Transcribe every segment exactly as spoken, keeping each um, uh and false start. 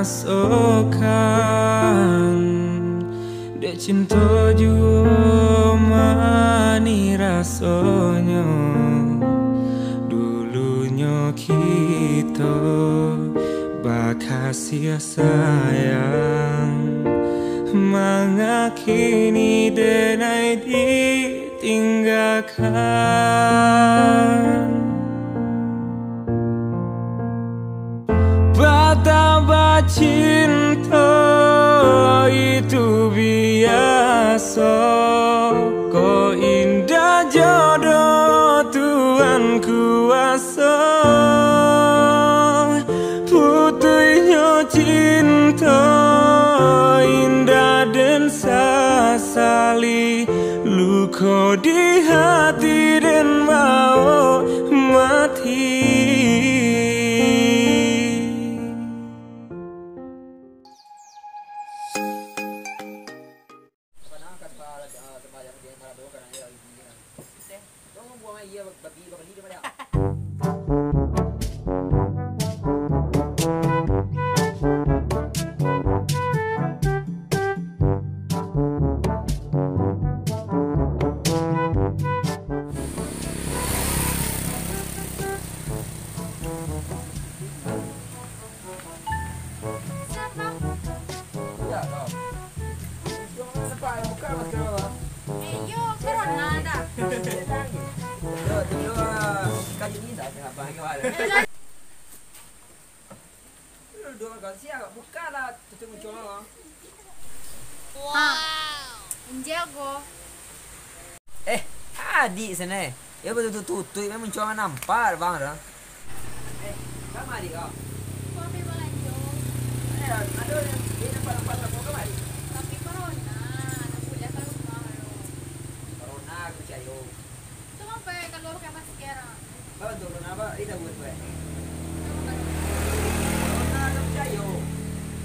rasokan, dek cinto juo manih rasonyo. Dulunyo kito bakasiah sayang, manga kini denai ditinggakan. Patah bacinto itu biaso, ko indak jodoh Tuhan kuaso. Putuihnyo cinto indak den sasali, luko di hati den bao mati. Iyo, corona dah. Ha, injil ko. Eh, adik sana, eh. Yo batutuik-tutuik, memang cuang nampak bang tu. Eh, kama adik kau? Kau pai balanjo. Eh, ado nan, eh, nampak-nampak kau kama adik? Tapi corona, nak buliah ka rumah lo. Corona, aku picayo. Tu mangko kaluar pakai masker, ah. Baa tu corona, baa? Eh, tahu tu, eh. Corona, aku picayo.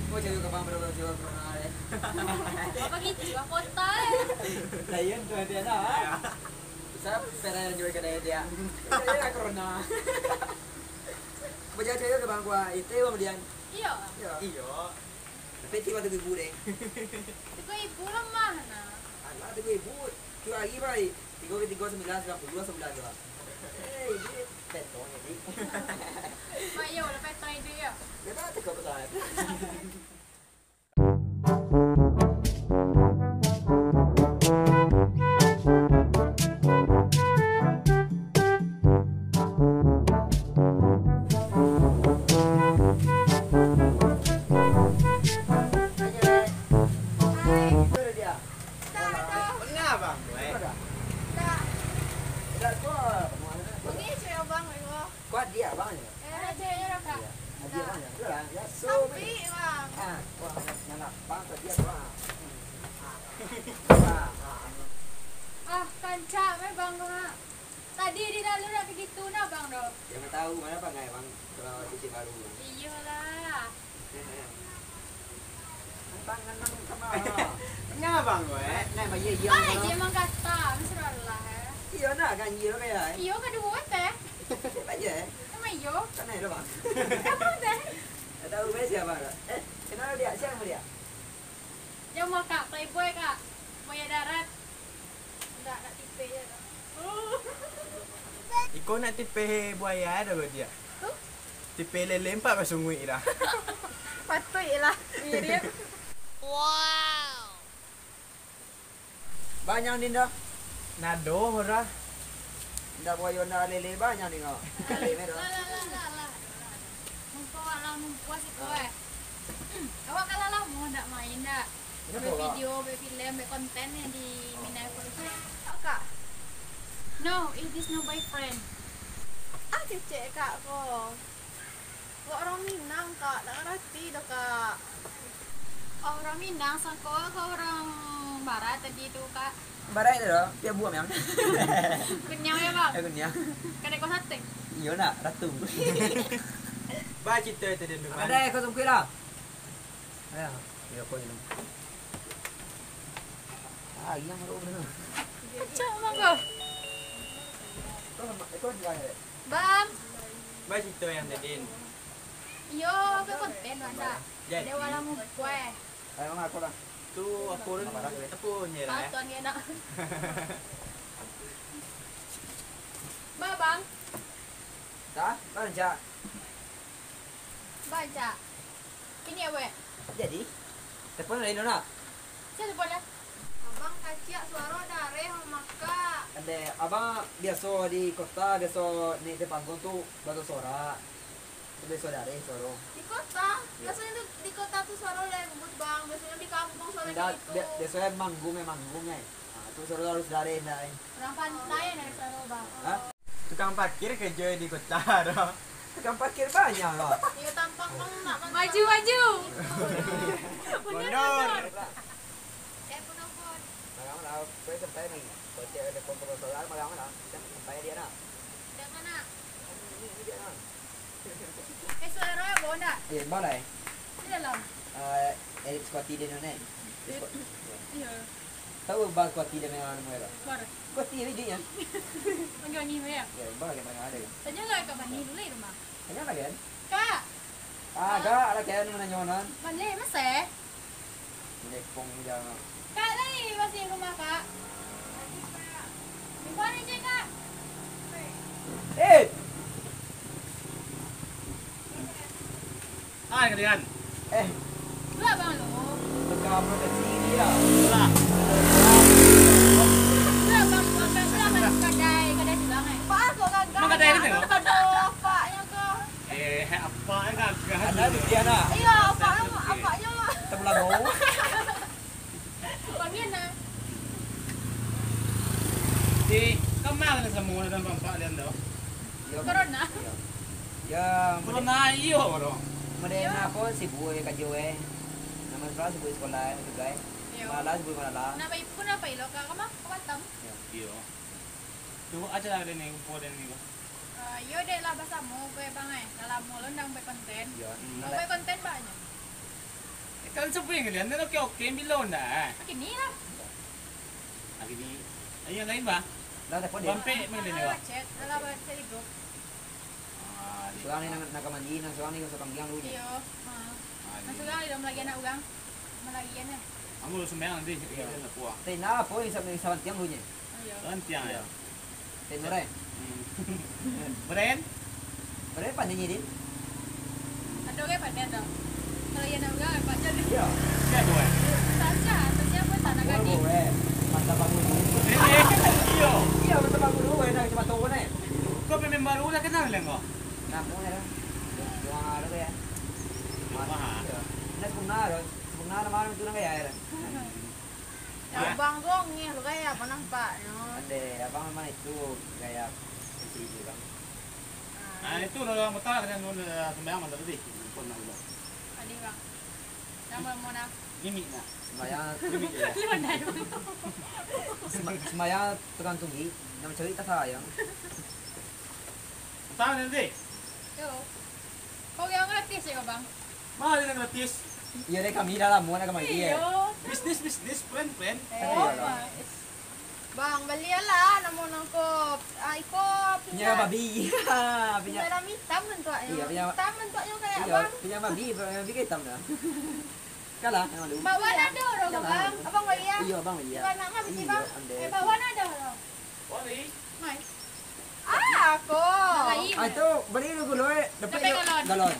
Kau picayo ka bang, baa tu corona, eh? Apa gitu, bang kota, eh? Lain tu, ada lah, ah. Sa-, pernah jual kedai dia. Kedai lah corona. Bajalan cewek ke bang gua, itu yang kemudian. Iyo. Iyo. Tapi tiga tiga ribu deh. Tiga ribu lemah, nah. Alah, tiga ribu. Tiga hari, Pak. Tiga kali tiga, sembilan, sembilan puluh, sembilan tu, Pak. Eh, ini petong ini. Mak, iyo, lah petong itu, yo. Dia tak cakap besar. Kau adik abang je? Eh, adik je lah, Kak. Iya. Adik abang je? Betul lah. Ya, so, tapi, Bang. Ah, wah, nyalah. Bang, adik abang. Ah. Ah, ah, ah. Ah, kancak, eh, Bang, tu, Mak. Tadi di lalu nak begitu, nah, Bang, tu. Siapa tahu, mana Bang, eh, Bang, kalau cuci baru, Bang. Iyalah. Tangan nang kama. Ngabang, weh. Nah, bayar iya. Ah, iya, emang kata, mesra lah, eh. Iya, nak ganjil, kayak, eh. Iya, kedua, teh. Siapa aja, eh? Emang iya. Kan ada, Bang. Emang, teh. Tak tahu, weh, siapa, Kak. Eh, kenal dia? Siapa dia? Dia mau Kak, playboy, Kak. Buaya darat. Indak, nak tipeh je tu. Iko nak tipeh buaya dah, Bang, dia. Tu? Tipeh lele empat basunguik dah. Patuik lah, mirip. Wow. Banyak, Dinda. Nado, ora. Indak buayo, indak lele, banyak, Dinda. Lele merah. Lah, lah, lah, lah, lah. Mumpung awak lah mumpuas itu, eh. Awak kan lah lamo ndak main, ndak? Kenapa, Wak? Buat video, buat filem, buat konten yang di Minai Politik. Kak. No, it is no boyfriend. Ah, cecek, Kak, ko. Wak orang Minang, Kak, ndak ngarati doh, Kak. Oh, orang Minang, sangko ka orang barat tadi tu, Kak. Barat tu doh, pia buah yang. Kuniang ya, Bang? Eh, kuniang. Kada kau sate? Iyo nak, ratu. Ba cerita tadi tu, Bang. Ada kau sungkui lah. Ayo, iyo kau ini. Ah, iya, maruk benar. Acak, Bang, kau. Kau, kau jual ya? Bang. Ba cerita yang tadi. Iyo, ke konten, Wak, ndak? Jadi. Dewa Lamun Kueh. Ayo, Mak, aku lah. Tu aku ulun. Apa dah, duit? Apa nyo lah, eh? Patut nyo nak. Ba, Bang. Dah, lanjak. Baca. Kini, Wak. Jadi, telepon lain, nak? Sia telepon lah? Abang kaciak suaro dareh, Mak, Kak. Ade, abang biaso di kota, biaso naiak di panggung tu basorak-sorak. Biaso dareh suaro. Di kota? Iyo. Biasonyo tu di kota tu suaro lembut, Bang. Biasonyo di kampuang suaro Ndak, kek gitu. Bia-, biasonyo manggung, eh, manggung, eh. Ah, tu suaro harus dareh, ndak, eh. Urang pantai dari suaro, Bang. Hah? Tukang parkir karajo di kota, doh. Tukang parkir banyak, doh. Iyo, tampang Bang nak. Maju, maju. Mundur, mundur. Eh, penopot. Magang lah, kau sampai ni. Kau cek ada kompor solar, magang lah. Kita sampai dia nak. Dah mana? Ini, ini dia nak. Eh, suara bau ndak? Eh, bau lah, eh. Di dalam. Ah, eh, squatty dia tu, eh. Squat-, iyo. Tahu bau squatty dia main anu, eh, tak? Bau. Squatty dia, dia. Wangi-wangi, ya? Ya, bau lagi mana ada, ya? Tanya lah Kak Bani dulu, eh, rumah. Tanya lah, kan? Kak! Ah, Kak, lah, kan, mana nyawa, nan? Balik, masa, eh? Melepong je. Kak, lai masih rumah, Kak? Di mana, cek, Kak? Eh! Ah, kalian. Eh. Dua, Bang, lo. Tukang produksi dia. Lah. Dua, Bang, Bang, Bang, Bang, kadai, kadai silang, eh. Pak, kok gagah? Emang kadai ni, tengok? Aduh, apaknyo ko. Eh, apa yang gagah? Ada duit dia, nak? Iya, apaknyo, apaknyo. Temu lagu. Panggil nah. Di kamar ni semua dalam bampak dia tu. Yo, corona. Yo. Ya, corona iyo, bro. Mode apo sibuk eh, karajo eh. Nan masalah sibuk sekolah, tugas. Iyo. Malas sibuk malas. Nak baik pun apa ilo ka kamar? Ka Batam. Yo. Iyo. Tu aja lah dia ni, kumpul dia ni. Ah, iyo dek lah basamo, gue bang eh. Dah lamo lo ndang buat konten. Iyo. Hmm. Mau buat konten banyak. Eh, kan sebuah kalian ni oke-oke, bilo ndak, eh? Kini lah. Lagi ni, ayo lain, bah. Lah, telepon dia. Bampek mah dia ni, bah. Chat, alah, chat di grup. Ah, surang ni nak, nak ka mandi, nan surang ni ka kambiang dulu ni. Iyo. Ha. Ah, nan surang di dalam lagi anak urang. Malagian, eh. Kamu sumbayang nanti, iyo, kita nak kuah. Tapi nah, apa yang sa-, yang sabantiang dulu ni? Iyo. Sabantiang, iyo. Tenor, eh? Hmm. Beren? Beren pandai ni, Din? Ado urang pandai tu. Kalau iyo nak urang, hebat je. Iyo. Siapa, eh? Tanya, tanya apa tak nak gaji? Oh, eh. Mata bangun dulu. Eh, eh, iyo. Iyo, mata bangun dulu, eh, nak cepat turun, eh. Kau pemain baru lah, kenal lah kau? Namo, eh, dah. Dua hari tu, ya. Dua hari. Iyo. Nak punah, dah. Punah, nama tu nak gaya, eh. Ya, abang ko ngeh lo gaya, apa nampaknyo? Ade, abang memang itu gaya kecil itu, bang. Ah, itu lo yang betah dengan nun, eh, sembahyang mantap tadi. Ampun, Allah. Tadi, bang. Nama mau nak? Mimik nak. Sembahyang. Mimik ya. Lu pandai, bang. Semba-, sembahyang tukang tunggi, nak mencari tak sayang. Entah nanti. Yo. Kau yang gratis ya, bang? Mah, ada yang gratis. Iyo deh, kami dah lamo nak kamari, eh. Iyo. Bisnis, bisnis, friend, friend. Eh, iyo lah. Bang, balilah namo nangkop. Ah, iko punya babi. Punya. Punya dalam hitam bentuknyo. Iyo, punya. Hitam bentuknyo kayak iyo, abang. Punya babi, punya babi hitam dah. Kalah yang malu. Bakwan ado doh, bang. Abang bali ah. Iyo, abang bali ah. Di mana mah beli, bang? Iyo, ande. Eh, bakwan ado doh. Bali. Mai. Ah, ko. Ah, tu bali dulu guloi, dapek galon. Dapek galon.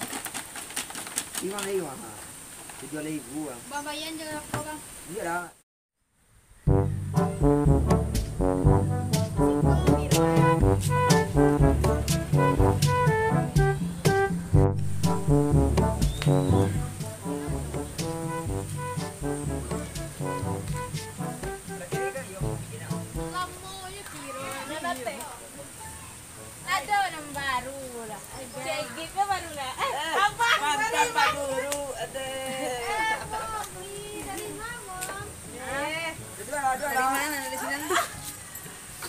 Lima ribu, ha. Tujuh ribu, ah. Bang, bayan je ko, bang. Iyo lah. Lamo je piro. Ado nan baru lah. Cek gig kan baru lah. Eh, apa? Mantan Pak Guru, ade. Eh, Bang, beli dari mana? Eh, dari mana? Dari sini.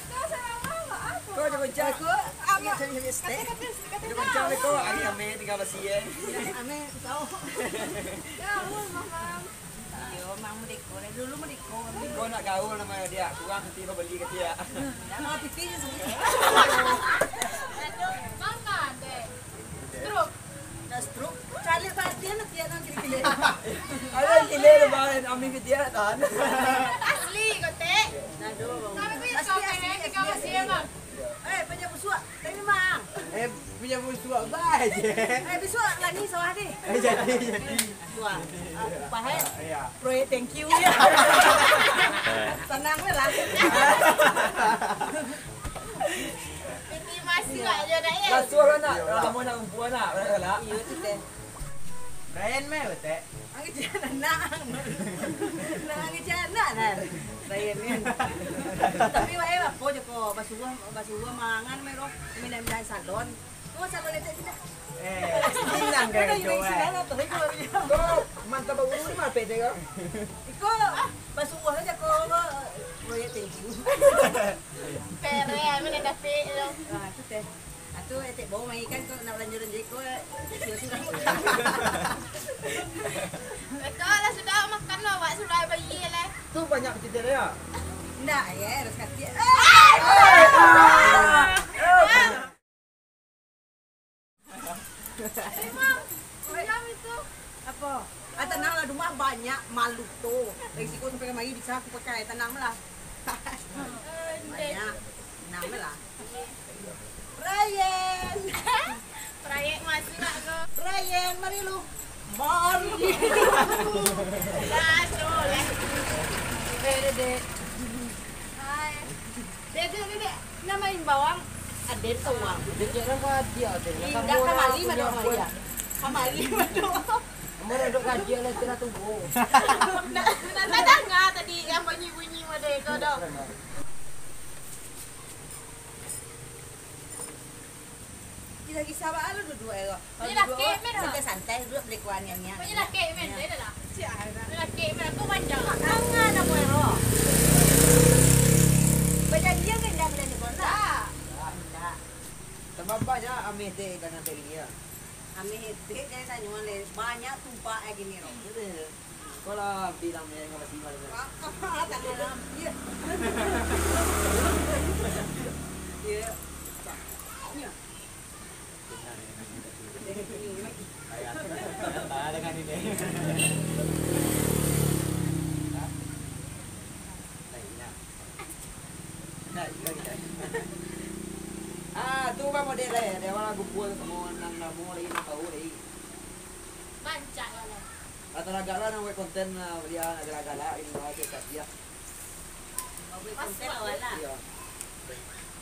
Kau sama mama apa? Kau jago-jago. Aku, apa? Ingat cari stek. Kata-kata, kata-kata. Jago-jago kau, hari ame tinggal basi, eh. Ame, kau. Ya, Allah, Mama. Iyo, mang merdeka. Dari dulu merdeka. Kau nak gaul nama dia, kurang hati kau beli ke dia? Dah malah pipi je semua. Mama, deh. Stroke. Dah stroke. Kami video kan. Asli, kotek. Aduh. Kami punya asli, asli, asli, asli. Eh, punya busuak. Tapi memang. Eh, punya busuak baje. Eh, busuak lah ni sawah ni. Eh, jadi, jadi. Wah, aku paham. Iya. Proyek thank you ya. Tenang lah. Piti masih lah je dah, eh. Lasuah lah nak. Lama nak umpuan nak. Nak lah. Iya, tu teh. Brian meh, Tek. Angin anak. Nah, angin anak, nah. Brian ni. Tapi wae apo je ko, basuruah, basuruah mangan meh roh. Mindah-mindah salon. Oh, salon Etek pindah. Eh, pinang kan, pinang, coba. Pinang, apa lagi, apa lagi? Ko, mantap baru ni mah, Tek, ko? Iko, ah, basuruah aja ko, ko. Proyek thank you. Pere, amin ada pe lo. Ah, tu teh. Atu, Etek bawa mai kan, kau nak belanja-belanja iko, eh, sudah-sudah. Betul lah, sudah makan lo, awak sudah bayi lah. Tu banyak kecil dia. Ndak, ya, harus kati. Emang, macam itu. Apa? Ah, tenanglah, rumah banyak malu tu. Dari siko sampai kemari bisa aku pakai, tenanglah. Banyak. Tenanglah. Ryan. Proyek masuk lah ko. Ryan, mari lu. Mari. Dah, tu lah. Eh, Dedek. Hai. Dedek, Dedek. Nama imbawang? Aden tu, Wang. Dedek, nama dia, Aden? Indak, kamari mah dia, kamari. Kamari mah dia. Ambo duduk kaji lah, istilah tunggu. Nak, nak danga tadi yang bunyi-bunyi model ko doh. Kisah-kisah baa lo duduak ero. Kalau duduak, santai-santai duduak, berekuan ngiang-ngiang. Banyak laki men, dah lah. Banyak laki men, aku panjang. Tangan aku ero. Bajanjian kan indak bulan ni, Bang? Indak. Tambah banyak ameh teh dengan teh dia. Ameh etek jan sanyo leh, banyak tumpak lagi ni, Rom. Kau lah bilang ni dengan basi malu. Tangan ambiak. Ya. Banyak. Dengan ini. Ah, tu bang model eh, dia orang kumpul semua nan lamo lagi, nan baru lagi. Rancak lah, lah. Rata-rata lah nak buat konten, ah, beliau nak galak-galak, ini bawa cakap dia. Mau buat konten awal lah. Iya.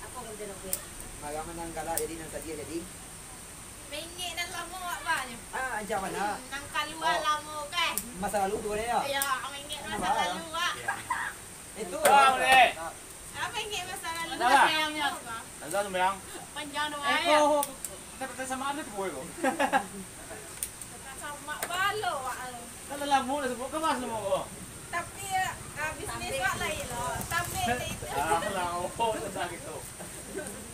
Apa konten nak buat? Malam nan galak jadi, nan sadia jadi. Mengek nan lamo awak banyak. Ah, macam mana? Hmm, nan kalua lamo kan? Masa lalu tu kan, ya? Ya, mengek masa lalu, Wak. Itu. Tahu deh. Apa yang kayak masalah lu? Ada lah. Sayangnya. Ada tu, Bang. Panjang doang. Eh, ya. Kau, kita percaya sama ada tu, boy, kau. Sama balo, Wak. Kan dah lama dah sebut, kau bahas lama, kau. Tapi, ya, ah, bisnis Wak lain lah. Tapi, itu. Ah, lah, oh, tentang itu.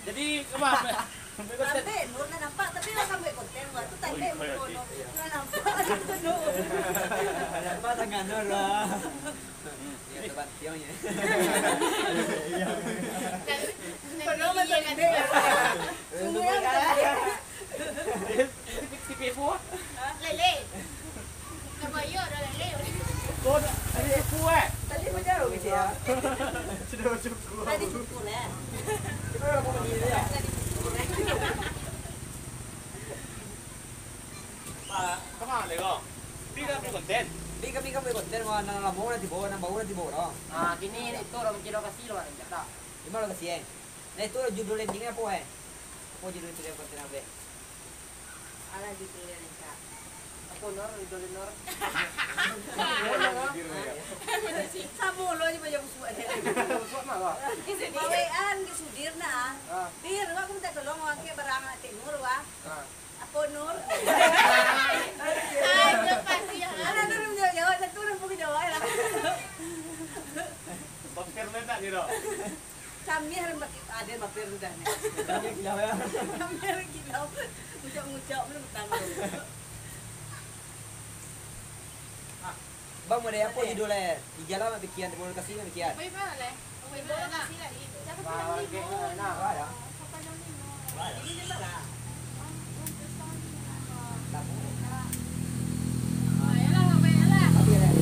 Jadi, kau bahas, Bang. Sampai Nur lah nampak, tapi lah sampai konten, Wak. Tu tadi. Oh, iya, iya. Nur lah nampak. Nampak tangan Nur lah. Iyo, tebantiang je. Padahal macam gede. Sungguah yang gede. Tipe-tipe apa? Lele. Dah bayar dah lele. Kau dah, tadi cukup, eh? Tadi macam mana, kecil, ya? Sudah cukup. Tadi cukup, eh? Tadi cukup, eh? Pak, kama dek ko? Bi kami konten. Bi kami, kami konten, wah, nan lamo lah tibo, nan baru lah tibo, dong. Ah, kini itu urang mancari lokasi lo, Mak, tak? Di ma lokasi, eh? Nah, itu judul ending apo, eh? Apo judul itu konten apo, eh? Alah, judul yang rancak. Apo, Nor? Judul Nor? Samo lo je banyak busuak dia. Busuak mah, Bang? Bawean di Sudir, nah. Ah. Dir, wak, aku minta tolong, wak, angkek barang Tek Nur, wak. Ah. Apo, Nur? Aduh, pasti ya. Alah, Nur menjawab-jawab, satu Nur pun jawab lah. Bapir letak gitu. Samir mati, ada bapir sudah ni. Samir kilau ya. Samir kilau. Ngucap-ngucap, Nur, petang. Bang, mau dari apa judul, eh? Di jalan nak pikiran, terima kasih nak pikiran. Apa, apa, leh? Apa, apa, kasih lagi. Jangan bilang limo. Nah, ada. Apa yang limo? Ada. Ini je lah. Ah, untuk tahun ni, ah, tak boleh. Ah, yalah, tak payah lah. Tapi, eh,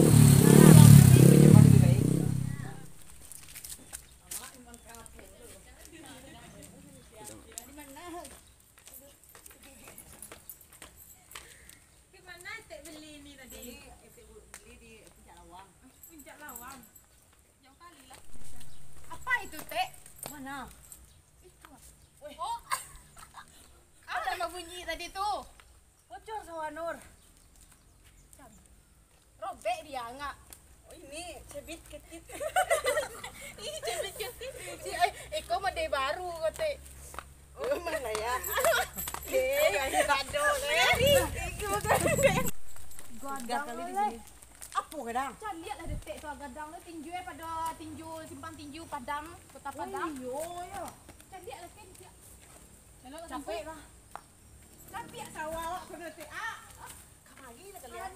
Tadi tu. Bocor sawah, Nur. Robek dia, ngak. Oh, ini cebit ketit. Ih, cebit ketit. Ci, eh, iko model baru, kote. Oh, mana ya? Eh, aduh, eh. Iko kan. Gadang kali di sini. Apo gadang? Caliak lah detek tu, gadang tu tinju, eh, pado tinju, simpang tinju Padang, Kota Padang. Oh, iyo, yo. Caliak lah, kan, caliak. Capek lah. Tapi sawah awak kena te-, ah. Kamari lah kalian.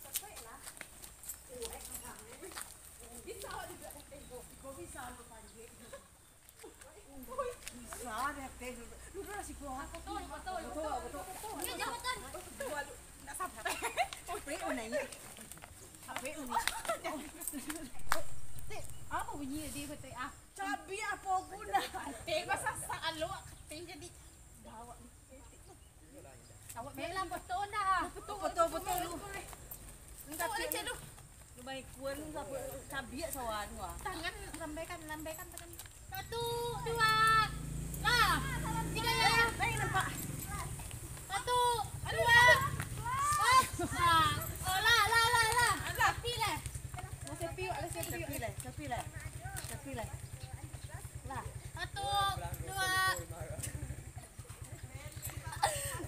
Capek lah. Bisa awak juga, eh, bisa awak panjek. Bisa deh, teh. Duduk lah situ, ah. Betul, betul, betul, betul. Ini jabatan. Nak sabar. Capek, oh, naik. Capek, oh, naik. Teh, apo bunyi tadi, teh? Ah. Cabi apo guna? Teh, basasak alok, teh jadi gawat. Awak melah foto ndak? Foto, foto, foto lu. Enggak, cek lu. Lu baik kuan, lu cabiak sawah lu, ah. Tangan lambaikan, lambaikan tangan. Satu, dua, lah. Tiga, ya. Baik, nampak. Satu, dua. Oh, oh, lah, lah, lah, lah. Selfie lah. Selfie, selfie. Selfie lah, selfie lah. Selfie lah. Lah. Satu, dua.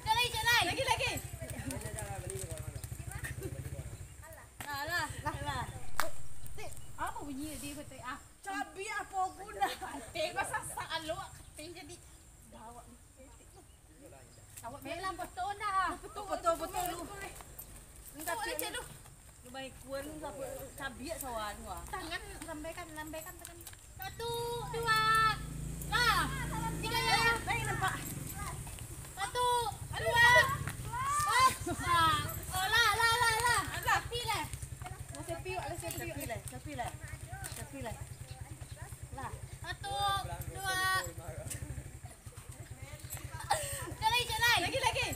Jalai, jalai. Lagi, lagi. Lah, lah, lah, lah. Teh, apo bunyi tadi, teh? Ah. Cabi apo guna? Teh, basasak alok, teh jadi gawat. Awak melah foto ndak? Foto, foto, foto lu. Enggak, cek lu. Lu baik kuan, lu cabiak sawah lu, ah. Tangan lambaikan, lambaikan tangan. Satu, dua, lah. Tiga, ya. Baik, nampak. Satu, dua. Oh, lah, lah, lah, lah. Selfie lah. Selfie, selfie. Selfie lah, selfie lah. Selfie lah. Lah. Satu, dua. Jalai, jalai. Lagi, lagi.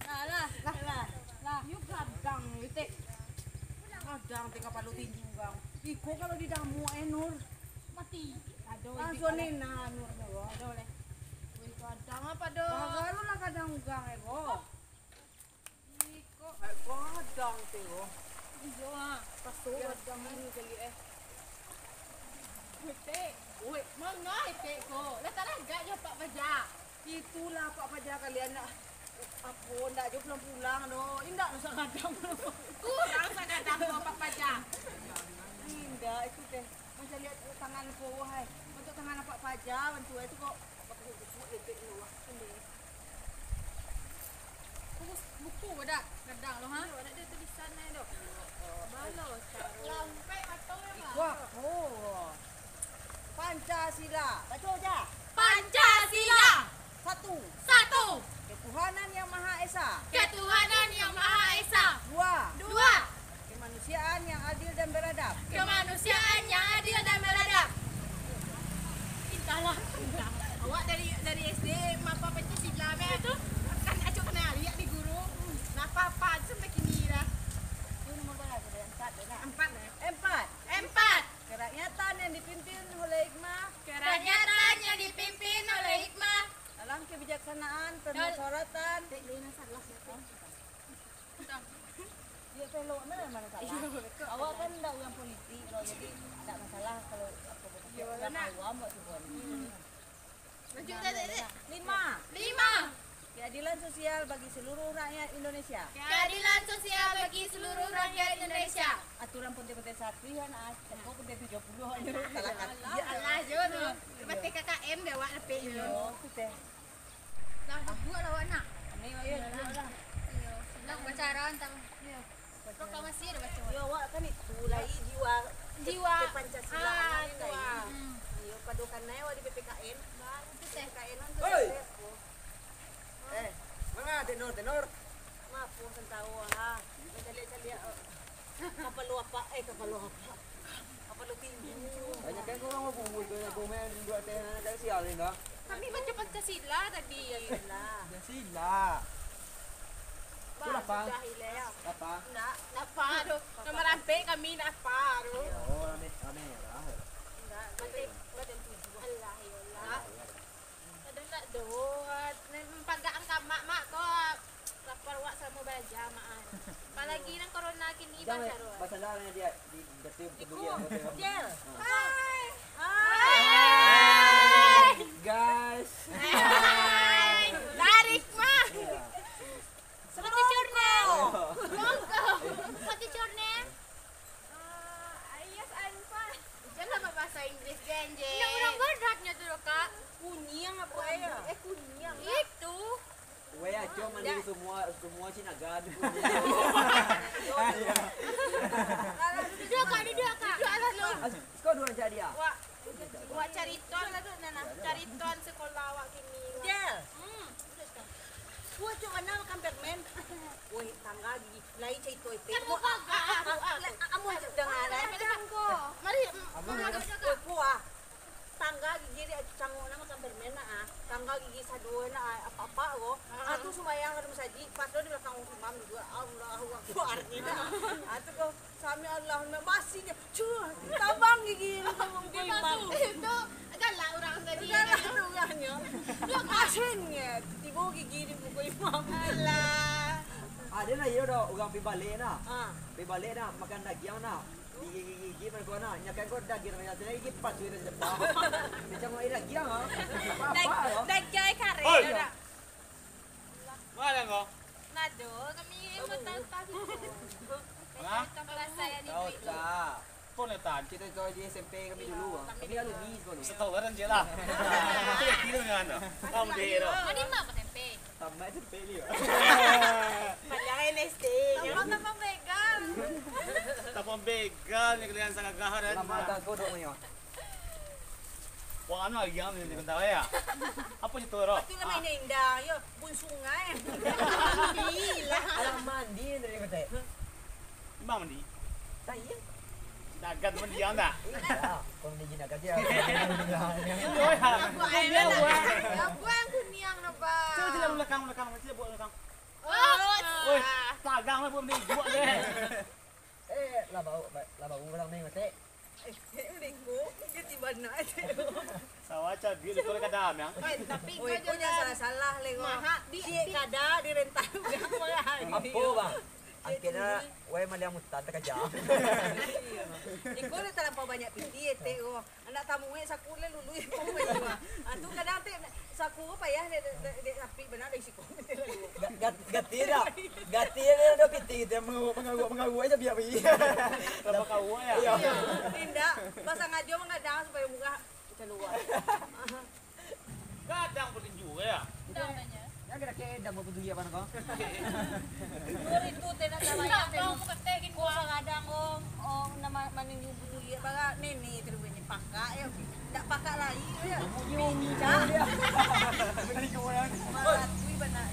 Lah, lah, lah, lah. Lah. Yu gadang, tek. Gadang, tek, kapalo tinju, Bang. Iko kalau didamuak, eh, Nur. Mati. Aduh, langsuang ni, nah, Nur, Nur. Aduh, leh. Wih, gadang apo, doh? Baru lah gadang ugang, eh, bo. Iko. Eh, gadang, tek, bo. Iyo, ah. Pasu gadang ni kali, eh. Tek. Weh, manga tek ko. Lah taragak jo Pak Paja. Itulah Pak Paja kalian nak. Apo, ndak jo pulang-pulang doh. Indak lo sagadang. Kurang sagadang ko Pak Paja. Indak, itu teh. Mancaliak tangan ko, wahai. Bantuak tangan Pak Paja, bantuak itu kok. Apa kusuk-kusuk lepek ni, wah. Ini. Buku, buku dak gadang lo, ha? Iyo, dak ado tulisan nyo, dok. Balo, caro. Lampek atau yang iko apo? Pancasila. Baco ja. Pancasila. Satu. Satu. Ketuhanan Yang Maha Esa. Ketuhanan Yang Maha Esa. Dua. Dua. Kemanusiaan yang adil dan beradab. Kemanusiaan yang adil dan beradab. Pintalah, pinta. Awak dari, dari S D mapa Pancasila, meh? Itu. Kan acok kena ariak di guru. Napa-apa aja sampai kini dah. Itu nomor berapa? Sudah empat dah, nak? Empat dah. Empat. Empat. Kerakyatan yang dipimpin oleh hikmah. Kerakyatan yang dipimpin oleh hikmah. Dalam kebijaksanaan, permusyawaratan. Tek, dia yang salah. Dia pelok nah, mana salah. Iyo, betul. Awak kan ndak urang politik, kalau jadi ndak masalah kalau apa-apa. Iyo, urang awam buat tu pun. Hmm. Lanjut, Tek, Tek. Lima. Lima. Keadilan sosial bagi seluruh rakyat Indonesia. Keadilan sosial bagi seluruh rakyat Indonesia. Aturan Putih-Putih Satu, ya, nak. Cako Putih tujuh puluh aja. Salah kaki. Alah, alah, jo tu. Mati K K M dah awak dapik. Iyo, tu teh. Lah, duduak lah awak nak. Ni, ayo, duduak lah. Iyo. Nak baca arah antah. Iyo. Proklamasi dah baca. Iyo, awak kan itu, lai jiwa, jiwa ke-, kepancasilaan, ah, itu, lai. Ah. Hmm. Iyo, pado kanai awak di P P K N. Bah, itu teh. P P K N kan tu. Hei! Eh, manga tenor, tenor? Maaf, santau, ha. Mancaliak-caliak, eh. Kapalo apak, eh, kapalo apak. Kapalo tinju. Banyak kan urang babubur tu, yang komen dua teh, nak sial ni dah. Kami baca Pancasila tadi. Pancasila. Pancasila. Bah, sudah, Ileh, ya. Apa? Ndak, ndak apa tu. Nak marampek kami, ndak apa tu. Oh, rame, rame lah. Ndak, batin, batin tujuh. Allah, ya Allah. Jangan basandar di, di, di, di, di, Jel. Hai. Hai. Guys. Hai. Tarik mah. Iya. What's your name? Monggo. What's your name? Ah, yes, I'm fine. Jangan bahasa Inggris, Genje. Nak urang barat nyo tu, Kak. Kuniang apa ya? Eh, kuniang. Itu. Weh, acok mandiri semua, semua Cina gad. Duduk, Kak, duduk, Kak. Duduk atas lu. Kau dua cak dia. Wak, wak cariton lah tu, Nana. Cariton sekolah awak kini, wak. Jel. Hmm. Wah, cok, mana makan permen? Woi, tangga gigi. Lai carito itu. Kan mau pagar, ah, ah, ah, ah, amun dengar, eh. Mari, mm, mari, woi, kuah. Tangga gigi dia cangok nak makan permen nak, ah. Tangga gigi saduo nak, ah, apa-apa ko. Ah, tu sumbayang dalam masajid, pas lo di belakang imam juga. Allahu Akbar, gitu. Ah, tu ko, sami Allahumma, masih je. Cuh, tabang gigi lu, tabang gigi. Dia masuk. Itu galak urang tadi. Galak urangnyo. Akhirnyo, tibo gigi di muko imam. Alah. Ado lah, iyo doh, urang pi balek nah. Ha. Pi balek nah, makan dagiang nah. Gigi-gigi, gigi, makan nah. Nyakan ko dagiang, nyakan gigi pas sudah di depan. Macam air dagiang, ha. Apa-apa, ha. Dagiang kareh. Oi. Dah. Mana kau? Nado, kami mau tahu-tahu. Hah? Tahu tak? Kau ni tan. Kita kau di S M P kami dulu, ah. Kami alumni dulu. Setahu kan je lah. Itu yang kira dengan anda. Kamu deh, Ro. Mana mak S M P? Tamat S M P ni, Ro. Panjang N S D. Tamat, tamat begal. Tamat begal ni kalian sangat gahar, kan? Lama dah kau dok ni, Ro. Wah, anu lagi yang ni, bentar ya. Apa je tu, Ro? Itu lah mainnya indah, yo, pun sungai. Alhamdulillah. Alam mandi dari kota. Imam mandi. Tak iya. Dagan mandi yang tak? Iya. Kau mandi jin dagan dia. Iya, ya. Buang kuniang, Bang. Coba jalan belakang, belakang. Coba buat belakang. Oh. Oi, pagang lah buat mandi. Buat deh. Eh, lah bau, lah bau orang ni, mati. Eh, eh, udah ikut. Dia tiba nak aja. Sawah cabi, lu kalau kada, Miang. Eh, tapi kau jangan salah-salah, le, kau. Mahak, di, di. Kada, di rental, udah marah. Apa, Bang? Akhirnya, weh, maliang mutan, terkejam. Iko udah terlampau banyak piti, eh, teh, oh. Anak tamu, eh, saku, le, lulu, eh, pokoknya, Bang. Ah, tu kadang, teh, saku, apa ya, dek, dek, dek, dek, tapi benar, dari siku. Ga-, gat-, gati dah. Gati dah, dah piti kita mengaruk, mengaruk, mengaruk aja biar pergi. Tambah kau ya? Iya. Indak, pas sangajo manggadang supaya murah keluar. Gadang petinju ya? Gadang tanya. Ya, kira-kira dah mau petinju apa kau? Nur itu teh nak salah ya, teh. Kau ketek gitu. Kau sangadang, oh, oh, nama maning petinju, baga nene terus ni pakak ya. Ndak pakak lai, ya. Umi, umi, umi, ya. Malatui bana.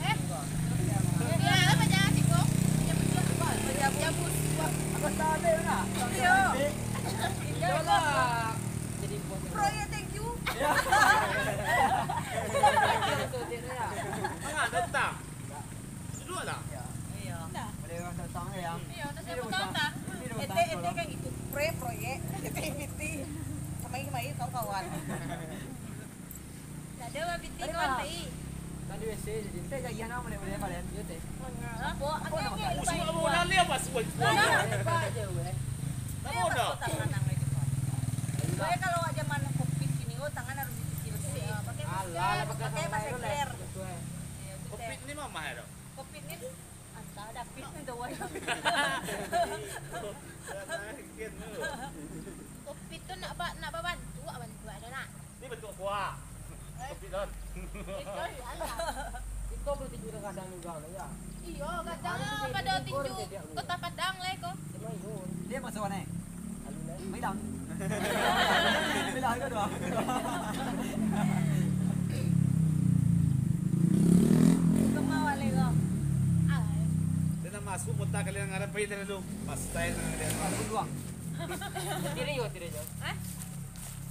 Eh? Ya, apa jangan siko? Jamu. Jamu. Apa tadi, nak? Iyo. Indah, Bang. Jadi, Bro, ya, thank you. Ya. Mana datang? Duduk lah. Iyo. Boleh orang datang, ya. Iyo, tak siapa tahu, tak? Ete, ete kan gitu. Proyek, proyek. Ete, ete. Kemain, kemain, kawan-kawan. Ada orang piti kawan, baik. Tadi W C jadi. Saya jadi anak mana boleh balik. Yo, teh. Apa? Apa nama? Usung apa orang ni apa semua? Apa je, weh? Apa dah? Saya kalau awak zaman covid sini, oh, tangan harus dicuci bersih. Alah, pakai masker. Covid ni mah mahal dah. Covid ni antah David ni tu, wai. Covid tu nak ba-, nak babantu, awak bantu ada nak. Ni bantu aku ah. Covid kan. Itu ya Allah. Itu perlu tidur kadang juga lah ya. Iyo, kadang pada tinju Kota Padang lah ko. Dia masuk mana? Bilang. Bilang ke doang. Kemau alai ko. Alai. Dia nak masuk kota kalian ngaran pai dari dulu. Pastai dengan dia. Masuk doang. Tiri yo, tiri yo. Hah?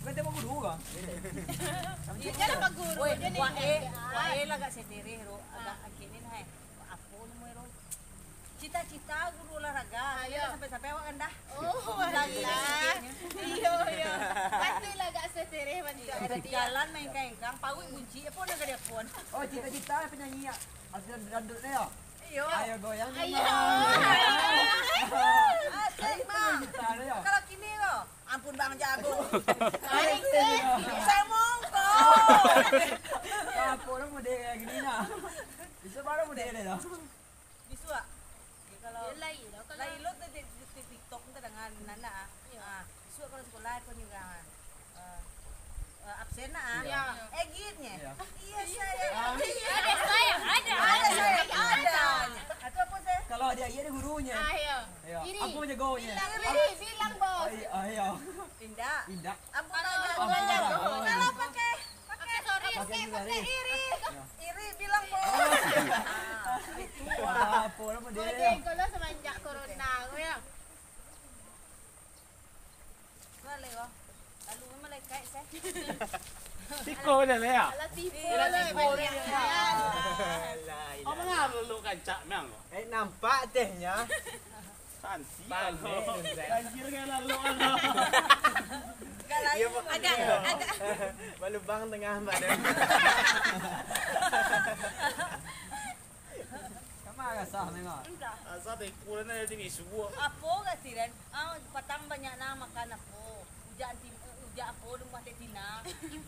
Bukan tembok guru kah? Iya, jangan apa guru. Woi, dia ni. Wah, eh, wah, eh, lah agak setirih, Ro. Agak angkinin, hai. Apa nama, Ro? Cita-cita guru olahraga, tapi sampai-sampai awak rendah. Oh, alah. Iyo, iyo. Patuiklah agak setirih bantuak tadi, ya. Jalan main kengkang, pauik bunci, apa nak jadi apa? Oh, cita-cita penyanyi ya? Artis dangdut ni ya? Yo. Ayo goyang. Ayo. Asik, Mang. Kalau kini ko, ampun Bang Jago. Asik. Saya mongko. Apa orang model kayak gini nah? Bisa baru model deh lah. Bisuak. Kalau lai lo, kalau lai lo tu di, di, di TikTok tu dengan Nana. Iya. Ah, bisuak kalau sekolah ko ni urang. Eh, eh, absen nak ah. Iya. Eh, gitnya. Iya. Iya, saya. Ah. Ada saya, ada. Ada saya, ada. Atau apa saya? Kalau ada iya ada gurunya. Ah, iya. Iya. Iri. Apa jagonya? Bilang, iri, bilang, bos. Ayo, ayo. Indak. Indak. Ampun, ampun, ampun, ampun. Kalau pakai, pakai, pakai, pakai iri. Iri bilang, bos. Wah, apa nama dia? Model kalau semenjak corona, ko ya. Boleh, bos. Lalu malaikat, saya. Siko je lah, ya? Alah, tipu lah, tipu lah. Alah, alah. Apa nak lulu kancak, Mang? Eh, nampak tehnya. Santi, Bang. Banjir kan lalu, alah. Agak lain, agak, agak. Balubang tengah badan. Kama rasa memang. Entah. Rasa teh kurang ada di subuh. Apa kasiran? Ah, patang banyak nak makan apa? Ujak anti, ujak apa rumah Tek Tina? Ujak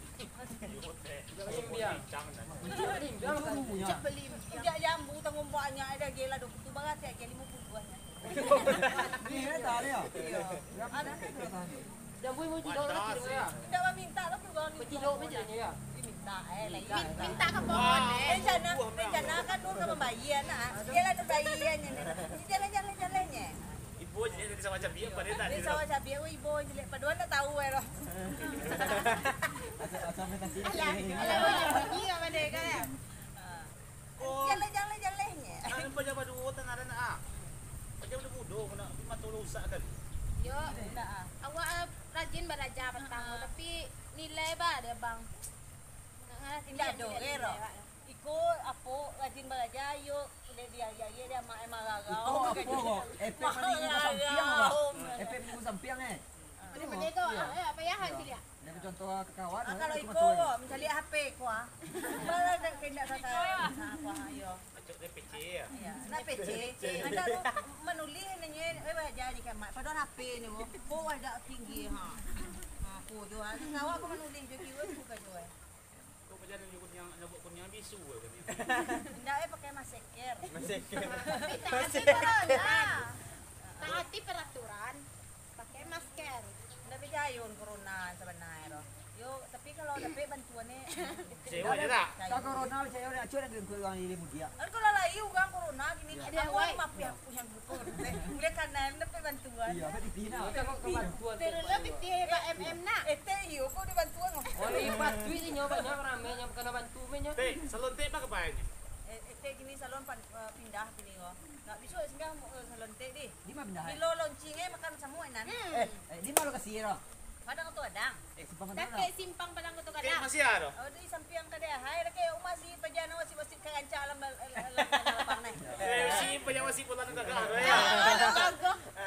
belimbing. Ujak belimbing. Ujak jambu tanggung banyak ada gila dok tu barat ya, lima puluh an. Ni ya, tak ada ya? Iya. Ada. Jambu yang mau cilok lagi dong ya? Tidak meminta lah tu bang. Cilok macam ni ya? Diminta, eh, lagi. Min-, minta ke pohon, eh. Rencana, rencana kan dulu ke membayar nak. Dia lah tu bayarnya ni. Jalan-jalan-jalannya. Ibu jadi dari sawah cabiak, pada tak? Dari sawah cabiak, oh, ibu jelek. Paduan tak tahu, eh, roh. Asal, asal main tasi. Alah, alah, bunyi, bunyi kat mana, kan? Ah. Jaleh, jaleh, jalehnya. Anu, paja baduo tangah dan, ah. Paja udah budo, kena mato udah rusak kan. Yo, awak, ah, rajin balajar patang tu, tapi nilai ba dek abang. Indak ado, nilai, Rero. Nilai, Wak. Iko apo rajin balajar, yo, udah di ayah-ayah dia mak emang rarau. Iko apo kok? Efek minggu sampiang, Wak. Efek minggu sampiang, eh. Pada-pada ko, ah, eh, apa ya, han siliak? Nak contoh ka kawan, ah, kalau iko, mancaliak H P ko, ah. Bala dak kendak ka kawan. Ah, ko, ah, iyo. Macam dia P C ya? Iyo, nak P C. Ada tu manulis nanya, eh, belajar ni kan, Mak. Padahal H P ni, oh. Ko ada tinggi, ha. Ha, ko jo, ah. Kawan ko manulis jo, kiwa ko ka jo, eh. Kok pajalan jo kuniang, nyabut kuniang bisu, eh, kuniang. Indak, eh, pakai masker. Masker. Tapi taati corona. Taati peraturan. Pakai masker. Ndak picayo corona sabananyo tu. Yo, tapi kalau dapek bantuan ni, picayo je tak? Picayo. Tak corona, picayo ni, acuah nak kau urang ilia mudiak. Kan kalau lai urang corona gini, ya. Ada awak. Maaf ya, aku yang buka urut teh. Mulai kanan dapek bantuan. Iya, apa di Tina? Kita kok ke bantuan. Terus lah pitih, Pak M M nak. Eh, teh iyo, kau ada bantuan. Oh, iya, patuik ni nyawa banyak ramai yang kena bantu, meh, nyo. Teh, salon teh apa kebayanya? Eh, eh, teh gini salon pan-, eh, pindah gini, oh. Nak bisuak singgah, eh, salon teh deh. Di ma pindah, eh? Bilo launching, eh, makan samo, eh, nan. Hmm. Eh, eh, di ma lokasi, Ro? Padang Koto Gadang. Eh, Simpang Padang Gadang. Dakek Simpang Padang Koto Gadang. Masih ado? Oh, di sampiang kadai, hai, dakek rumah si Pajan, awak si Basit ka rancak alam, alam, alam lapang, nah. Eh, si Pajan masih pulang ke Gadang, ya.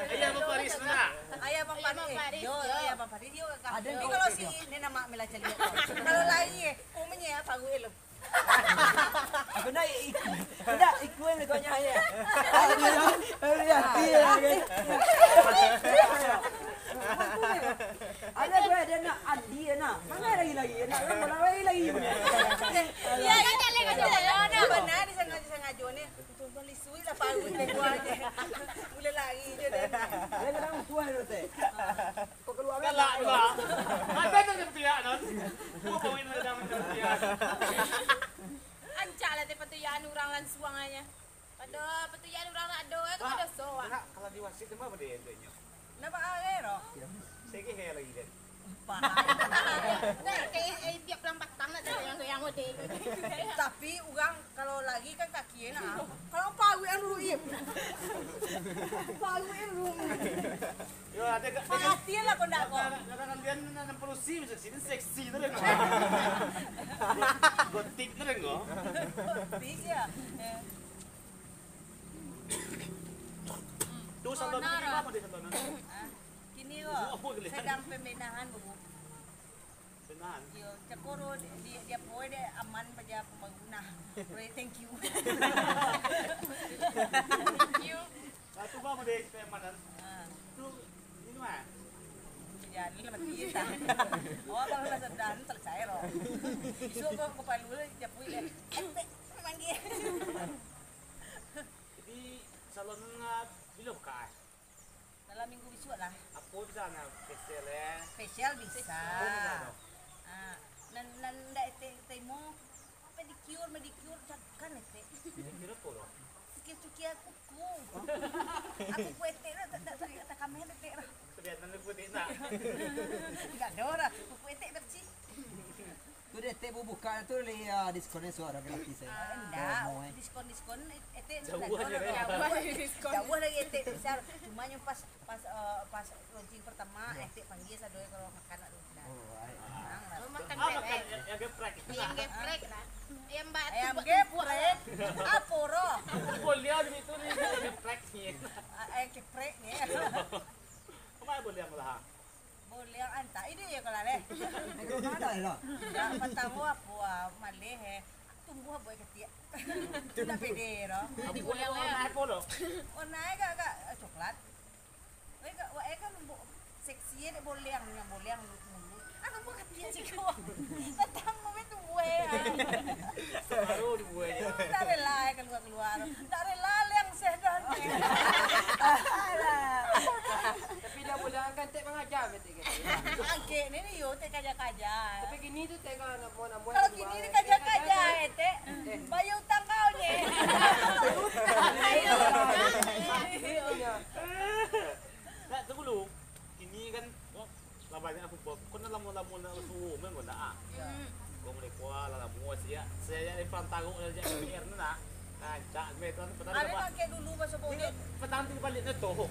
Ayo, Bang Faris, nak? Ayo, Bang Faris. Yo, ayo, Bang Faris, yo, Kakak. Tapi kalau si, ni nama Mila Celia. Kalau lain, eh, umumnya apa, gue lo. Aku nak ikut. Nak ikut kau nyanyi. Aduh, aduh, ya, iya, iya. Ada gue ada nak Adi nak. Mana lagi lagi? Nak lagi lagi. Ya, ya, ya, ya, ya, ya, benar, disengaja-sengaja ni. Tuan lisui lah paruik dek gua aja. Mula lari je dah. Dia kadang tuan tu, teh. Kau keluar galak pula. Mata tu dia pihak non. Kau kawin dalam dia. Ancak lah teh patuyaan urang lansuang aja. Pada patuyaan urang nak doa ke pada soak. Nak kalau diwasit nama dia tu nyo. Nampak arai, Ro? Segi kaya lagi kan. Paham. Nah, kayak, eh, tiap pulang patang nak tengok yang goyang ode. Tapi urang kalau lari kan kaki enak. Kalau paruik kan ruim. Paruik kan ruim. Yo, ada kat, ada kat. Perhatian lah kau ndak kau. Kadang-kadang kalian enam puluh C macam sini seksi tu deh. Gotik tu deh kau. Gotik ya. Eh. Tu salon ni apa dia salon? Ah, kini ko sedang pembenahan, Bu. Yo, cako ro di, di, di apo dek aman paja pambangunan. Ro, thank you. Thank you. Satu bang udah S P M dan Ah. Tu ini mah. Jadi lah mati ta. Oh, kalau lah sedang selesai ro. Isu ko kepala lu japuik deh. Etek manggil. Jadi salon nak bilo buka? Dalam minggu bisuak lah. Apo bisa nak facial eh? Facial bisa. Apo bisa tu? Ah, nan nan ndak etek temo, pedicure, manicure, cakkan etek. Pedicure apo tu? Cukia-cukia kuku. Aku kuetek lah, tak tak tak tak kameh etek lah. Kelihatan lu putih nak. Enggak ada orang. Kuku etek bersih. Tu deh, etek bubuka tu li ah, diskon suara gratis eh. Ah, enggak, Promo eh. Diskon-diskon etek Jauh nanti aja deh. Jauh lagi etek bisa. Cuma yang pas pas eh, pas launching pertama etek panggil sado kalau makan nak dulu. Oh, ai. Tenang lah. Oh, makan Ah, makan bebek. Yang, yang geprek. Yang geprek lah. Yang bak Ayam tu bak geprek. Apo roh? Boleh di situ ni geprek ni. Ah, ayam geprek ni. Kemana boleh yang lah? Boleh yang anta ini ya kalau leh. Negro mana lah? Enggak, patang apo ah, maleh eh. Tumbuh apo ketiak. Sudah pede roh. Apo yang warna apo lo? Warna agak agak eh, coklat. Weh kak, wah eh kan bu- seksi ya dek boleang yang boleang mulut. Aku buat ketiak sih kau. Datang momen tu buai. Baru dibuai. Tak rela eh keluar-keluar. Tak rela leang seh dah. Alah. Tapi dah boleang kan tek mangaja betul kan? Angke ni ni yo tek kaja-kaja. Tapi kini tu tek kalau nak mau nak mau Kalau kini ni kaja-kaja eh tek. Bayar utang kau ni. Utang. Utang. Utang. Nak tunggu dulu. Kini kan wah, lah banyak aku buat. Kau nak lamo-lamo nak suruh main kau nak ah. Kau mulai kuah lah lamo siap. Saya jadi perantara lah jadi R tu nak. Rancak meh tu petang Ada dapat. Nak kek dulu masa Ini bodoh. Petang tu balik tu tu.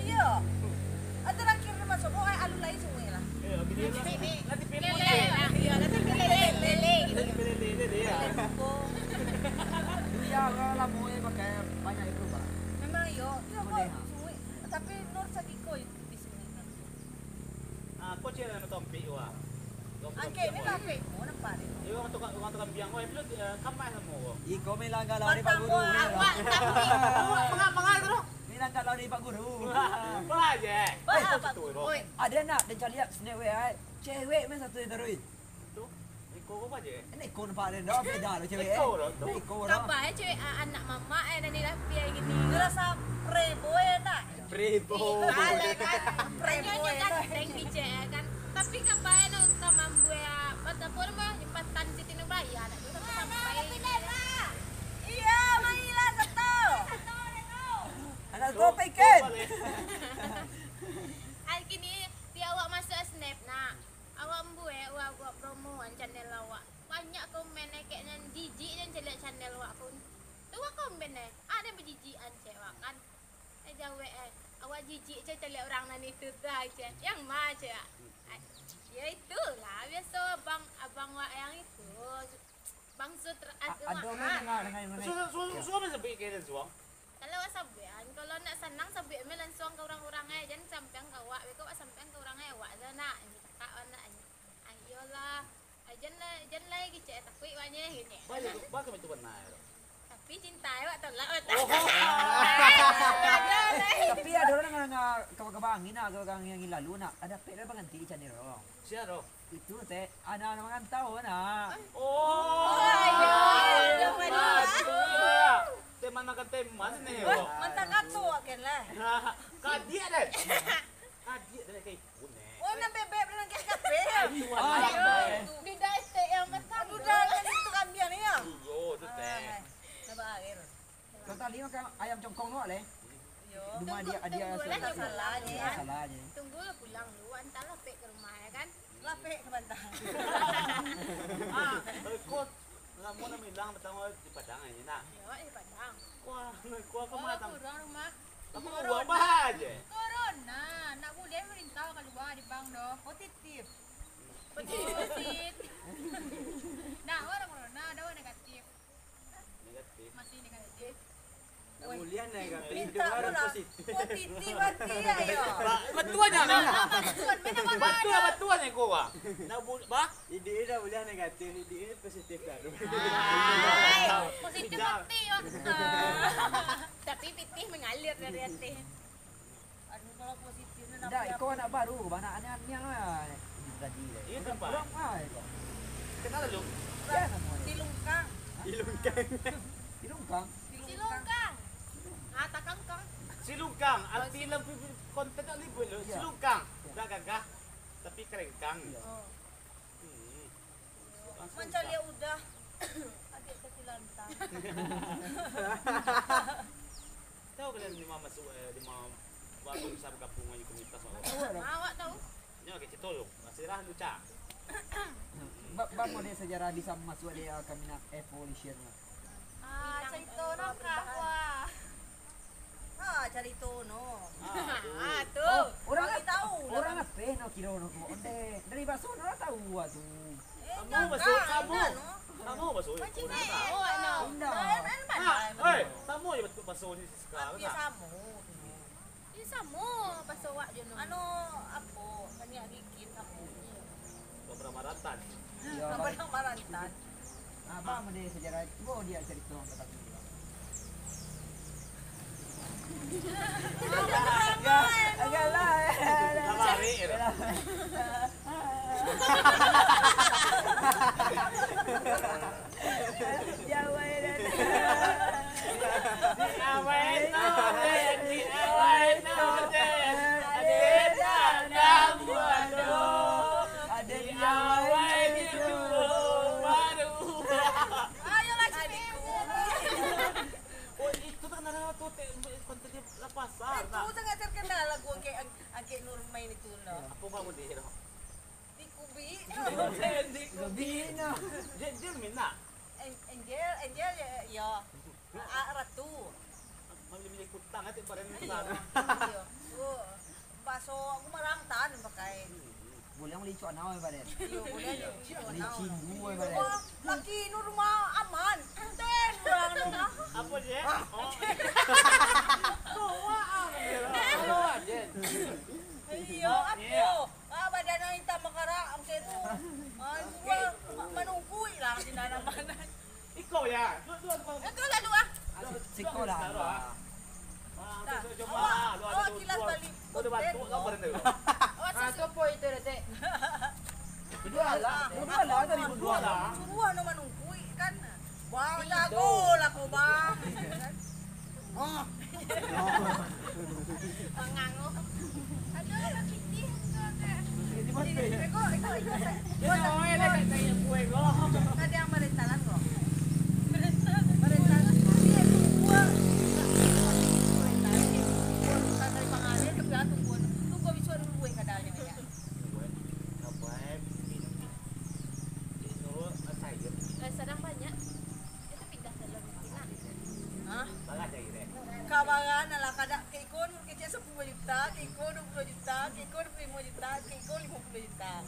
Iya. Ada terakhir masa bodoh ai alu lain semua lah. Eh, habis ni Nanti nanti pemon Lele lah. Iya, nanti lele, lele gitu. Nanti lele dia. Lele buko. Iya, kalau lamo eh pakai banyak itu, Pak. Memang yo, yo kok Boleh, ha. Suwe. Tapi Nur Sadiko itu di sini. Ah, kau cek nama tompik wah. Angke ni lah P O nampak ni. Iyo orang tukang orang tukang biang wah, itu eh, kamar sama kau. Iko main langgar lawan Pak Guru. Awak tapi Mengah mengah tu. Main langgar lawan Pak Guru. Apa aja? Wah, Pak Guru. Oi, ada nak dan caliak snack weh ai. Cewek main satu yang terus. Tu. Iko apa aja? Ini iko nampak ada dah beda lo cewek. Iko orang tu. Iko orang. Kabar eh cewek ah, anak mamak eh dan ni lah pian gini. Rasa preboy nak. Preboy. Balik kan. Preboy. Nyonya kan thank you cek ya kan. Tapi kabar eh nang ka mambuek apa tu apa nama jembatan Siti Nurbaya nak juga sampai. Iya, marilah satu. Anak tu apa ikan? Ai kini di awak masuk snap nak. Awak mbuek, awak buek promoan channel awak. Banyak komen eh, kek nan jijik jan caliak channel awak kun. Tu awak komen eh, ada bajijikan cek awak kan. Eh jawek eh, awak jijik cek caliak urang nan itu tu ai cek. Yang ma cek ah. Ai, ya itulah, biaso abang, abang awak yang itu. Bangso ter-, A- agama. Ado mah dengar, dengar, dengar. Suah, suah, suah, suah, sampai ke suah. Kalau awak sabuikan, kalau nak sanang sabuik me lansuang ka urang-urang ai, jan sampeang ka awak, beko awak sampeang ka urang ai, awak se nak, yang bacakak awak nak. Ai, iyolah. Ai, jan lai, jan lai kicek, takuik awak nye, kecek. Bah, bah, kami tu bana. Tapi cinta awak tolak awak tak. Oh. Ado lai. Tapi ado urang nangah, nangah kabar-kabar angin nak, kabar angin, angin lalu nak. Ada pek lah baganti ican ni, Ro. Sia, Ro? Itu teh anak-anak marantau nak. Oh. Oh, iyo, iyo, Aduh. Teman makan teman ni. Mantap kato kan lah. Kadiak deh. Kadiak deh kayak ibu ni. Oh, nan bebek dan kayak kafe ya. Aduh, Ah, aduh. Duda S T yang pertama. Aduh, dah jadi itu kambiang ni ya. Iyo, tu teh. Sabar air. Kau tadi makan ayam congkong awak leh. Yo. Rumah Tunggu, dia, dia tunggu lah, salah. Tunggu lah. Salah je. Tunggu lah pulang dulu, antarlah pek ke rumah ya kan. Lapek ka bantang. Ah, kau lamo nak bilang pertama di Padang aja nak. Yo, di Padang. Kuah, kuah ke Wah, mana? Kurang rumah. Apa Corona. Kuah apa aja? Corona, nak boleh merintah keluar di bank doh. Positif. Positif. Nah, orang corona ada orang negatif. Negatif. Masih negatif. Nak mulian naik kan? Minta Hidup orang pulang. Positif. Titi mati ayo. Ba-, batua nyo, Neng. Batua, batua nyo ko, Bang. Nak bu-, bah? Iduik dah buliah negatif, iduik positif baru. Hai, positif mati, Bang. Tapi pitih mangalir dari ateh. Aduh, kalau positif ni. Dah, iko anak baru, anak, anak niang lah. Itu tadi deh. Iyo, urang, urang ah, iko. Kenal lu? Sia namonyo? Silungkang. Silungkang. Silungkang. Silungkang. Ah, takangkang. Silungkang, arti dalam konten ni buat lu. Iyo. Silungkang. Iyo. Dah gagah, tapi kerengkang. Iyo. Oh. Hmm. Mancaliak udah. Agak takulantang. Tahu kalian di ma masuak, eh, di ma, waktu bisa bergabung dengan komunitas awak? Awak tahu. Nyo, oke, cerita lu. Masih lah lucu. Ba-, bang, model sejarah di sa-, masuak di, eh, kaminat evolution lah. Ah, carito nang kah, wah. Ah, carito no. Ah, tu. Oh, urang Bagi tahu lah, urang Bang. Ateh no kiro no ko. Onde, dari baso no lah tahu ah tu. Eh, Samo enggak, baso, enggak, samo. Enggak, no. Samo baso. Mancing, eh. Oh, no. Indah. Lain, lain, Ah, lain, eh, lain. Samo je baso ni sekarang. Ah, biasa samo. Ih, samo baso awak je no. Anu, apo, banyak dikit samo. Babaramarantan. Iyo, Babaramarantan. Abang mode sejarah, cubo dia carito ka kami. Agak, agak lah, eh. Sabar, eh. Agak lah. Jawai dah. Di awai tu, di awai tu, di awai tu. Ada di awai tu baru. Ayolah, adikku. Oh, itu terkenal tu, te-, kontennya Lapasan. Itu sangat terkenal lagu Angkek, Angkek Nur main itu, no. Apo kamu di, no? Di Kubi. Di Kubi, no. Dia, dia minta. An-, Angel, Angel, ya, ya. Ah, Ratu. Mamilih-milih kutang, ati, pada ni. Iyo. Iyo. Oh. Baso aku marang tan pakai. Boleh malicuak nau, Baden. Iyo, boleh malicuak nau. Malicin dua, Baden. Wah, laki nu rumah aman. Ten, urang nu mah. Apo je? Ah. Oh. Bawa ah. Bawa, Jen. Iyo, apo? Ah, badan nan itam makarak, macam tu. Ah, gua ma-, manungkui lah, di mana-mana. Iko ya. Dua, dua, dua. Iko lah dua. Ah, siko lah dua. Ah, dah. Awak, awak kilas balik konten ko. Ah, tu apa itu, Datuk? Berdua lah. Berdua lah tadi, berdua lah. Suruah no manungkui kan. Bang, jago lah ko, Bang. Ah. Mangango. Aduh, lah pitih tu, Kak. Iko, iko, iko, sa-, iko, sa-, iko, sa-, tadi yang marentalan ko. Marentalan. Marentalan. Iya, tunggu. Marentalan. Tunggu, tunggu, tunggu, tunggu, tunggu, tunggu, bisuak dulu, eh, kadalnyo, ya. Eh, sadang banyak. Itu pindah dalam pindah. Hah? Kabaran alah, kada kek iko kecek sapuluah juta, kek iko duo puluah juta, kek iko duo puluah limo juta, kek iko limo puluah juta.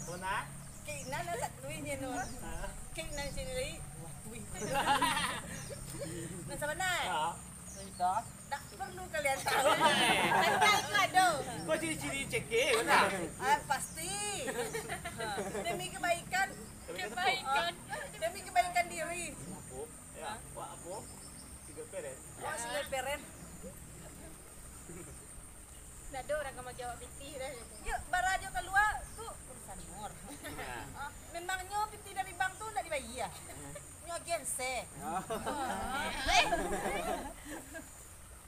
Kek Inan lah satu inyo, Nur. Kek Inan sini lai, wah, tuih. Nan sabana? Sapuluah juta. Tak perlu kalian tahu. Anda itu ada. Kau ciri-ciri cekik, betul? Ah, pasti. Demi kebaikan. Kebaikan. Ah, demi kebaikan diri. Apo? Ya, buat apo? Single parent. Oh, single parent. Ndak ada urang ka manjawab pitih dah. Yo, bara jo kalua tu urusan Nur. Ya. Ah, memang nyo pitih dari bank tu ndak dibayia. Nyo agensi. Ya. Eh.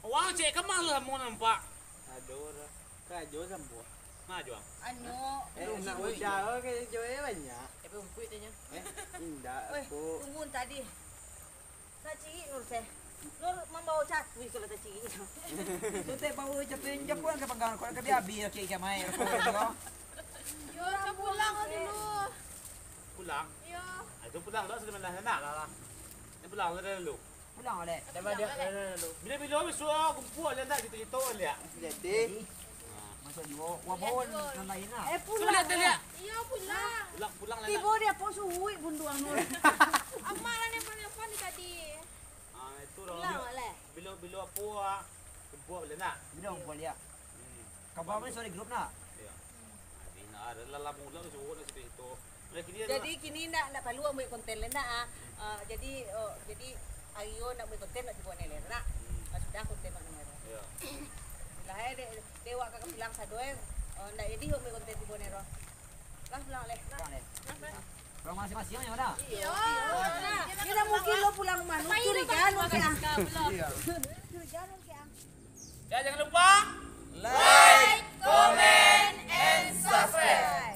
Wang cek ka ma lah mau nampak. Aduh, dah. Karajo sambuah. Ma jo, Ang? Anu. Eh, nak bocah, oh, karajo eh banyak. Tapi umpuik tanya. Eh, indak, weh, aku. Tunggu tadi. Sacirik Nur, seh. Nur mambawa catuih kalau sacirik. Tu teh bawa catuih japuan ka panggang, kau ka biabi laki ikan mai. Yo, ka pulang dulu. Pulang? Iyo. Ah, itu pulang dah, sudah main dah, nak. Lah, lah. Ini pulang dah dulu. Pulang, Alek. Dah balik, dah, dah, dah. Bila-bila habis suruh kumpul, dah tak cerita-cerita, Alek. Jadi, masuk juo. Wah, bawa nan lain lah. Eh, pulang. Sudah, Alek. Iyo, pulang. Pulang, pulang, Alek. Tibo dia, apo suik bunduang tu. Amak lah nelpon-nelpon ni tadi. Ah, itu dah. Pulang, Alek. Bila, bila apo, ah, Buat boleh nak? Udah, buat lihat. Hmm. Kabar mana sudah di grup nak? Ya. Jadi nak ada lah, lah mula tu suruh nak sedih tu. Lah kini ada. Jadi kini ndak, ndak perlu ambil konten lah nak ah. Ah, jadi, oh, jadi Ario ndak ambil konten nak tibo ni lah nak. Hmm. Ah, sudah konten nak nomor. Ya. Lah eh dek, dek wak ka pulang sado eh. Oh, ndak jadi ambil konten tibo ni roh. Lah pulang leh. Pulang leh. Pulang masing-masing aja dah. Iyo. Iyo. Iyo. Tidak mungkin lo pulang rumah, curiga lo kak. Curiga lo kak. Ya, jangan lupa like, comment, and subscribe.